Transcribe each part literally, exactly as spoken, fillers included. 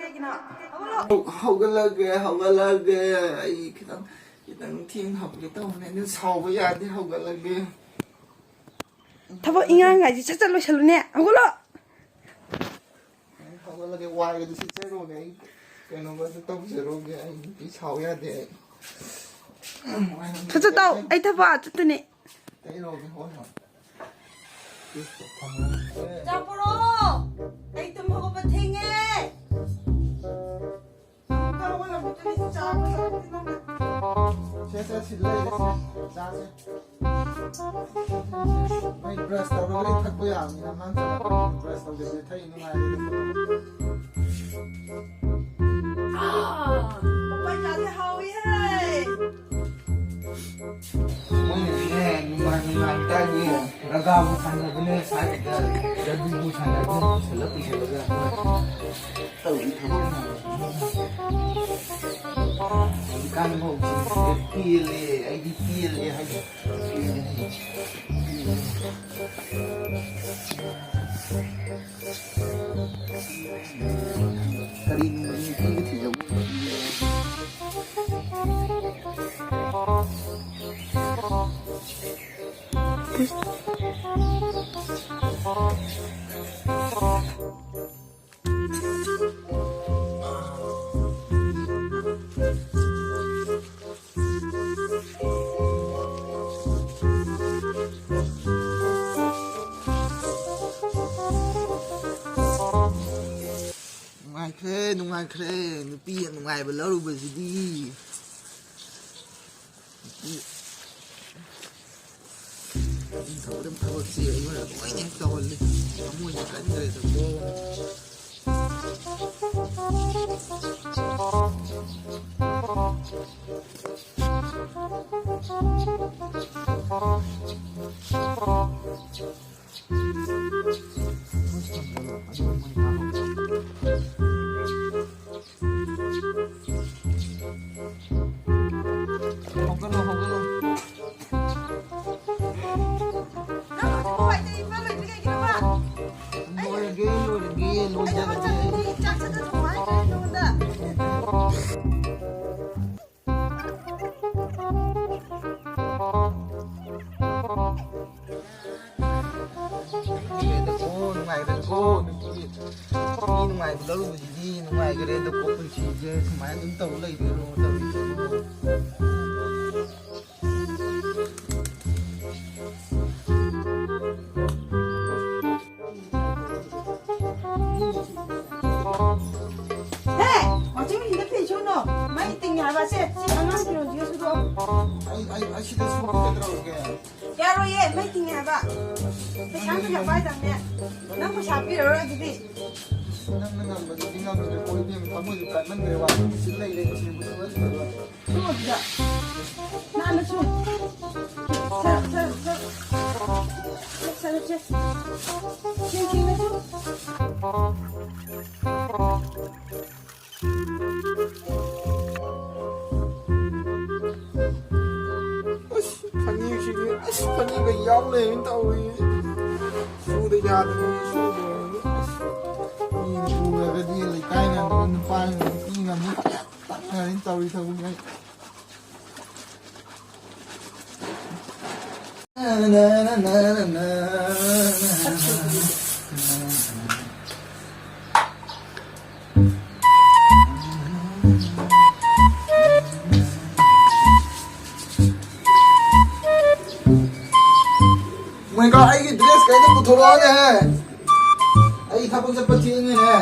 ꯀꯩꯒꯤꯅꯣ? ꯍꯧꯒꯠꯂꯣ꯫ ꯍꯧ-, ꯍꯧꯒꯠꯂꯒꯦ, ꯍꯧꯒꯠꯂꯒꯦ꯫ ꯑꯩ ꯈꯤꯇꯪ, ꯈꯤꯇꯪ ꯊꯦꯡꯅ ꯍꯧꯒꯠꯀꯦ ꯇꯧꯕꯅꯦ, ꯑꯗꯨ ꯁꯥꯎꯕ ꯌꯥꯗꯦ, ꯍꯧꯒꯠꯂꯒꯦ꯫ ꯊꯕꯛ ꯏꯟꯈꯥꯡ ꯍꯥꯏꯁꯦ ꯁꯠ ꯁꯠ ꯂꯣꯏꯁꯜꯂꯨꯅꯦ, ꯍꯧꯒꯠꯂꯣ꯫ ꯑꯩ ꯍꯧꯒꯠꯂꯒꯦ, ꯋꯥꯏꯒꯗꯨ ꯁꯤꯠꯆꯔꯨꯒꯦ, ꯑꯩ ꯀꯩꯅꯣꯒꯁꯨ ꯇꯧꯖꯔꯨꯒꯦ, ꯑꯩ ꯅꯨꯄꯤ ꯁꯥꯎ ꯌꯥꯗꯦ ꯑꯩ꯫ ꯁꯠ ꯁꯠ ꯇꯧ, ꯑꯩ ꯊꯕꯛ ꯑꯥ ꯆꯠꯇꯣꯏꯅꯦ꯫ ꯇꯩꯔꯨꯒꯦ, ꯍꯣꯏ, ꯍꯣꯏ꯫ ꯆꯥꯛ ꯄꯨꯔꯛꯑꯣ꯫ ꯑꯩ ꯇꯨꯝ ꯍꯧꯒꯠꯄ ꯊꯦꯡꯉꯦ꯫ ꯁꯦ, ꯁꯦ, ꯁꯤ ꯂꯩꯔꯦ, ꯁꯦ, ꯆꯥꯁꯦ꯫ ꯃꯩ brush ꯇꯧꯔꯒ ꯊꯛꯄ ꯌꯥꯕꯅꯤꯅ, ꯑꯉꯥꯡ ꯆꯠꯂꯛꯄꯅꯤꯅ brush ꯇꯧꯗꯕꯤꯗ ꯊꯛꯏ ꯅꯨꯡꯉꯥꯏꯔꯦ꯫ ꯑꯥ, ꯄꯄꯩ ꯆꯥꯁꯦ ꯍꯥꯎꯋꯤ ꯍꯦ꯫ ꯃꯣꯏꯅꯗꯤꯅꯦ, ꯅꯨꯡꯉꯥꯏ ꯅꯨꯡꯉꯥꯏ ꯇꯥꯏꯅꯦ, ꯔꯒꯥꯕꯨ ꯁꯥꯟꯅꯕꯅꯦ, ꯁꯥꯏꯗ ꯖꯗꯨꯕꯨ ꯁꯥꯟꯅꯕꯅꯦ, ꯄꯨꯁꯜꯂ ꯄꯨꯁꯜꯂꯒ꯫ ꯇꯧꯔꯤ ꯊꯕꯛ ꯃꯌꯥꯝꯁꯦ꯫ ꯍꯧꯖꯤꯛꯀꯥꯟ ꯃꯧꯁꯤꯡꯁꯦ ꯄꯦꯜꯂꯦ, ꯑꯩꯗꯤ ꯄꯦꯜꯂꯦ ꯍꯥꯏꯗꯤ ꯄꯦꯜꯂꯦ ꯍꯥꯏꯗꯤ꯫ ꯀꯔꯤ ꯅꯨꯡꯉꯥꯏꯅꯤ ꯅꯨꯄꯤꯒ ꯊꯤꯖꯧ꯫ ꯅꯨꯡꯉꯥꯏꯈ꯭ꯔꯦ, ꯅꯨꯡꯉꯥꯏꯈ꯭ꯔꯦ꯫ ꯅꯨꯄꯤ ꯅꯨꯡꯉꯥꯏꯕ ꯂꯧꯔꯨꯕꯁꯤꯗꯤ꯫ ꯅꯨꯄꯤ ꯅꯤꯡꯊꯧꯗ ꯊꯕꯛꯁꯤ ꯑꯩꯉꯣꯟꯗ ꯂꯣꯏꯅ ꯍꯦꯛ ꯇꯧꯍꯜꯂꯤ꯫ ꯊꯃꯣꯏꯁꯦ ꯀꯟꯈ꯭ꯔꯦꯗꯀꯣ꯫ ꯍꯧꯒꯠꯂꯣ, ꯍꯧꯒꯠꯂꯣ꯫ ꯅꯪ ꯍꯧꯖꯤꯛ ꯋꯥꯏ ꯇꯩꯕ ꯂꯣꯏꯗ꯭ꯔꯤ ꯀꯩꯒꯤꯅꯣꯕ? ꯂꯣꯏꯔꯒꯦ, ꯂꯣꯏꯔꯒꯦ, ꯂꯣꯏꯔꯒꯦ꯫ ꯂꯧꯔꯨꯕꯁꯤꯗꯤ ꯅꯨꯡꯉꯥꯏꯈ꯭ꯔꯦ, ꯑꯗꯣ ꯀꯣ ꯄꯨꯟꯁꯤꯁꯦ ꯁꯨꯃꯥꯏꯅ ꯑꯗꯨꯝ ꯇꯧꯔ ꯂꯩꯗꯣꯏꯔꯣ ꯇꯧꯔꯤꯁꯤꯕꯣ? ꯍꯦ! ꯋꯥꯁꯤꯡ ꯃꯦꯆꯤꯟꯗ ꯐꯤ ꯁꯨꯅꯣ꯫ ꯃꯩ ꯇꯤꯡꯉꯦ ꯍꯥꯏꯕ꯫ ꯁꯦ, ꯁꯤ ꯑꯉꯥꯡ ꯐꯤꯔꯣꯜꯁꯤꯒ ꯁꯨꯗꯣꯛꯑꯣ꯫ ꯑꯩ, ꯑꯩ, ꯑꯩ ꯁꯤꯗ ꯁꯨꯒꯦ ꯇꯧꯔꯒꯦ꯫ ꯌꯥꯔꯣꯏꯌꯦ, ꯃꯩ ꯇꯤꯡꯉꯦ ꯍꯥꯏꯕ꯫ ꯄꯩꯁꯥ ꯅꯨꯡꯁꯥ ꯄꯥꯏꯗꯕꯅꯦ꯫ ꯅꯪ ꯄꯩꯁꯥ ꯄꯤꯔꯔꯣꯏ ꯑꯗꯨꯗꯤ꯫ ꯅꯪꯅ ꯉꯝꯕꯗꯨꯗꯤ ꯉꯝꯗ꯭ꯔꯦꯀꯣ ꯏꯕꯦꯝꯃ, ꯊꯃꯣꯏꯁꯦ ꯀꯥꯏꯃꯟꯈ꯭ꯔꯦ, ꯋꯥꯁꯤꯡ ꯃꯦꯆꯤꯟ ꯂꯩꯔꯦ, ꯏꯁꯤꯡ ꯄꯨꯊꯣꯛꯑ ꯂꯣꯏꯔꯦ꯫ ꯁꯨ ꯑꯗꯨꯗ꯫ ꯅꯥꯟꯅ ꯁꯨ꯫ ꯁꯠ, ꯁꯠ, ꯁꯠ꯫ ꯁꯠ, ꯁꯠ, ꯁꯠ꯫ ꯁꯦꯡ, ꯁꯦꯡꯅ ꯁꯨ꯫ ꯑꯁ, ꯐꯅꯦꯛꯁꯤꯗꯤ, ꯑꯁ, ꯐꯅꯦꯛꯀ ꯌꯥꯎ ꯂꯩꯔꯝꯃꯦ ꯇꯧꯔꯤꯁꯦ꯫ ꯁꯨꯗ ꯌꯥꯗꯕꯒꯤ ꯁꯨꯗꯕꯅꯤ꯫ ꯑꯁ, ꯃꯤ ꯎꯔꯒꯗꯤ ꯂꯩꯀꯥꯏ ꯃꯌꯥꯝꯗ ꯅꯨꯄꯥ ꯅꯨꯄꯤ ꯃꯌꯥꯝꯁꯤ ꯇꯛꯅꯔꯦ ꯇꯧꯔꯤ ꯊꯕꯛꯁꯦ꯫ ꯃꯣꯏꯒ ꯑꯩꯒꯤ ꯗ꯭ꯔꯦꯁ ꯀꯩꯗ ꯄꯨꯊꯣꯔꯛꯑꯣꯅꯦ꯫ ꯑꯩ ꯊꯕꯛ ꯆꯠꯄ ꯊꯦꯡꯉꯦꯅꯦ꯫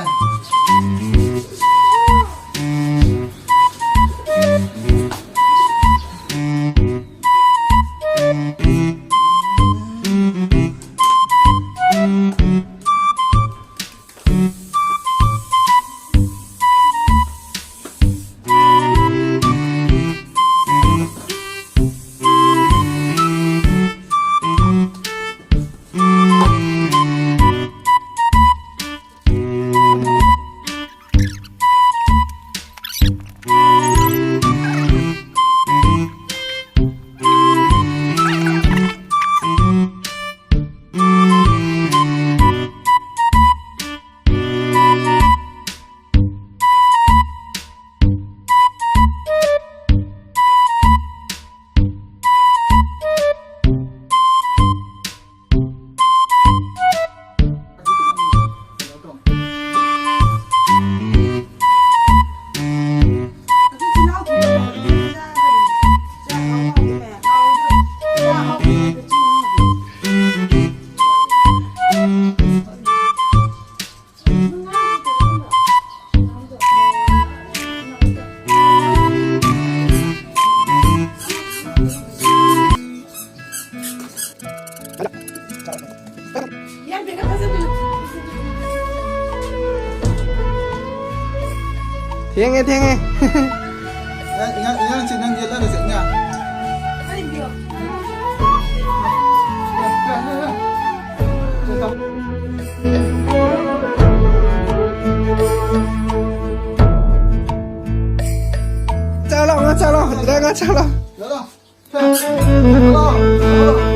ꯊꯦꯡꯉꯦ, ꯊꯦꯡꯉꯦ꯫ ꯑꯦ, ꯏꯉꯥ-, ꯏꯉꯥ ꯁꯤ ꯅꯪ ꯌꯦꯠꯂꯔꯁꯦ, ꯏꯉꯥ꯫ ꯆꯠꯂꯣ, ꯉꯥ ꯆꯠꯂꯣ, ꯗꯗꯥ, ꯉꯥ ꯆꯠꯂꯣ꯫ ꯆꯠꯂꯣ꯫ ꯆꯠꯂꯣ꯫ ꯆꯠꯂꯣ꯫